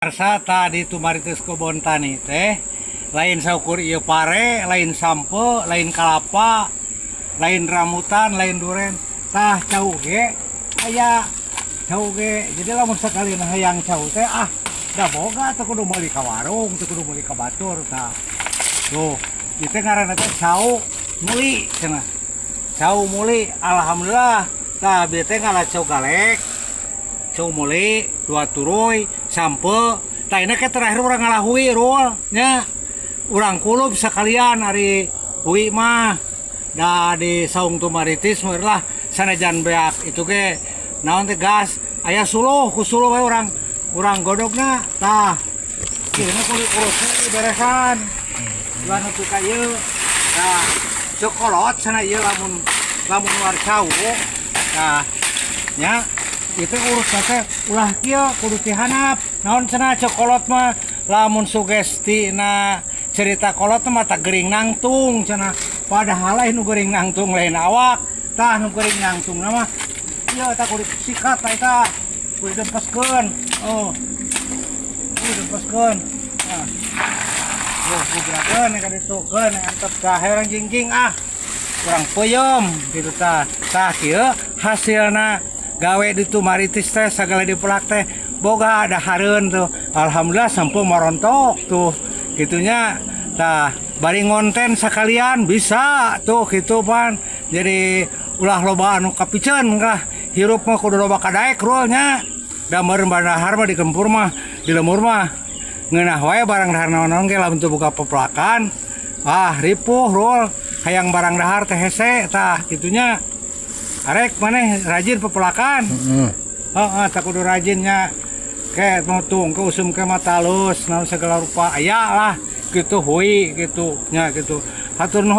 Pemirsa, tadi Tumaritis Kebon Tani teh lain saukur ieu pare, lain sampeu, lain kalapa, lain rambutan, lain duren. Tah, cau ge aya, cau ge. Jadi lamun sakali hayang cau teh, ah, da boga, teu kudu meuli ka warung, teu kudu meuli ka batur tah. Tuh, ieu teh ngaranna teh cau muli cenah. Cau muli, alhamdulillah. Tah, bieu teh ngala cau galek, cau muli, dua turuy, sampeu. Tah, ini ke terakhir urang ngalah hui rul nya. Urang kulub sekalian ari hui mah da di saung Tumaritis mah lah, sanajan beak itu ge naon teh, gas aya suluh, ku suluh we urang urang godogna. Tah, ieu kudu urutna beresan. Ulah nepi ka ieu. Tah, cek kolot cenah ieu lamun lamun war cau. Tah, nya itu urut teh ulah kieu, kudu ti handap. Naon cenah cek kolot mah, lamun sugesti na cerita kolot mah mata gering nangtung cenah, padahal lain nu gering nangtung, lain awak. Tah, nu gering nangtung mah ieu tah, kudu sikat tah, eta kudu dempeskeun. Oh, kudu dempeskeun. Nah, oh, kubrakeun ka ditu keun antep. Tah, urang jingjing, ah, kurang peuyeum gitu. Tah, tah, kieu hasilna gawe di Tumaritis teh, sagala dipelak teh boga dahareun tuh. Alhamdulillah, sampeu marontok tuh gitunya. Tah, bari ngonten sekalian bisa tuh gitu pan. Jadi ulah loba anu kapiceun kah, hirup mah kudu loba kadaek rulnya. Da meureun dahar mah di gempur mah, di lembur mah ngeunah wae barang dahar naon-naon ge, lamun teu buka pepelakan, ah, ripuh rul. Hayang barang dahar teh hese. Tah, gitunya. Arek maneh rajin pepelakan? Heeh. Heeh, tak kudu rajinnya ke mutung ke usum ke mata alus naon segala rupa aya lah gitu, hui gitu nya gitu. Hatur nuhun.